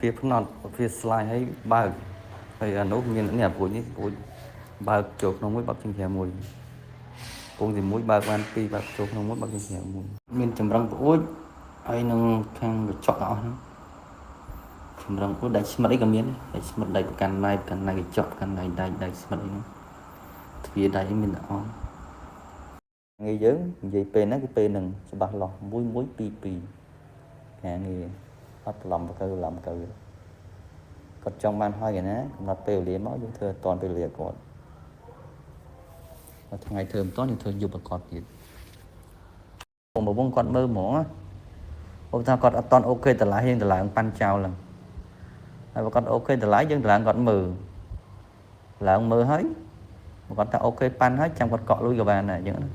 វាផ្នត់វាស្លាយហើយបើកហើយអានោះមាននេះអាព្រួយនេះព្រួយបើកចូលក្នុងមួយបើកចេញក្រៅមួយពងទី1បើកបានពីរបើកចូលក្នុងមួយបើកចេញក្រៅមួយមានចម្រឹងប្អួចហើយនឹងខាងកញ្ចក់ទាំងអស់ហ្នឹងចម្រឹងប្អួចដាច់ស្មិតអីក៏មានដាច់ស្មិតដាច់ប្រកាន់ឡៃប្រកាន់ឡៃកញ្ចក់ប្រកាន់ឡៃដាច់ដាច់ស្មិតអីហ្នឹងទ្វារដាច់អីមានទាំងអស់ងារយើងនិយាយពេលហ្នឹងគឺពេលហ្នឹងច្បាស់លាស់1 1 2 2ការងារអត់ច្រឡំបកើច្រឡំកើគាត់ចង់បានហើយឯណាកំណត់ពេលវេលាមកយើងធ្វើអត់តាន់ពេលវេលាគាត់ដល់ថ្ងៃធ្វើមិនតាន់យើងធ្វើយប់ឲ្យគាត់ទៀតបងបងគាត់មើលហ្មងណាបើថាគាត់អត់តាន់ OK តម្លៃយើងតម្លើងប៉ាន់ចោលហ្នឹងហើយបើគាត់ OK តម្លៃយើងតម្លើងគាត់មើលឡើងមើលហើយបើគាត់ថា OK ប៉ាន់ហើយចាំគាត់កក់លុយក៏បានដែរអញ្ចឹងណា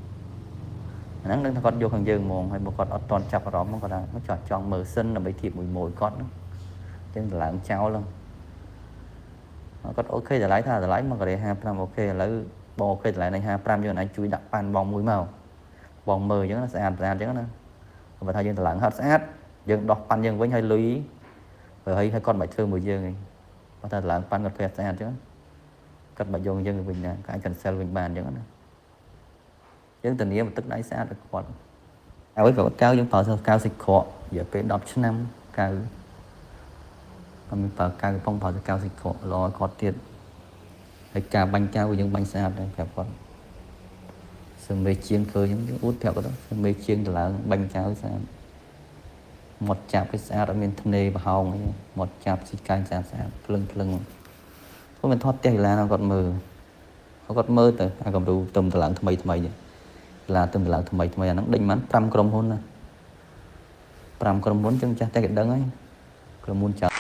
អាហ្នឹងនឹងថាគាត់យកខាងយើងហ្មងហើយបើគាត់អត់តាន់ចាប់អារម្មណ៍គាត់ថាចង់ចង់មើលសិនដើម្បីធៀបមួយមួយគាត់ហ្នឹងអញ្ចឹងតម្លើងចោលហ្នឹងគាត់ OK តម្លៃថាតម្លៃ1ការ៉េ55 OK ឥឡូវបង OK តម្លៃនៃ55យើងអាចជួយដាក់ប៉ាន់បងមួយមកបងមើលអញ្ចឹងណាស្អាតស្អាតអញ្ចឹងណាបើថាយើងតម្លើងហត់ស្អាតយើងដោះប៉ាន់យើងវិញហើយលុយហើយហើយគាត់មិនធ្វើមួយយើងឯងបើថាតម្លើងប៉ាន់គាត់ឃើញស្អាតអញ្ចឹងគាត់មិនយកយើងវិញណាគាត់អាច cancel វិញបានអញ្ចឹងណាយើងធានាមកទឹកដៃស្អាតឲ្យគាត់ហើយគាត់កៅយើងប្រើកៅសាច់ក្រករយៈពេល10ឆ្នាំកៅគាត់មានប្រើកៅកំប៉ុងប្រើកៅសាច់ក្រកល្អឲ្យគាត់ទៀតហើយការបាញ់កៅយើងបាញ់ស្អាតដែរប្រាប់គាត់សមេជាងធ្វើអញ្ចឹងយើងអួតប្រាប់គាត់សមេជាងតម្លើងបាញ់កៅស្អាតមាត់ចាប់ឲ្យស្អាតអត់មានធ្នេប្រហោងអីមាត់ចាប់ស៊ីកាញ់ស្អាតស្អាតភ្លឹងភ្លឹងព្រោះមិនថតផ្ទះកីឡាគាត់មើលគាត់មើលទៅអាគំរូទំតម្លើងថ្មីថ្មីនេះកីឡាទំតម្លើងថ្មីថ្មីអាហ្នឹងដេញបាន5ក្រុមហ៊ុនណា5ក្រុមហ៊ុនចឹងចាស់តែគេដឹងហើយក្រុមហ៊ុនចាស់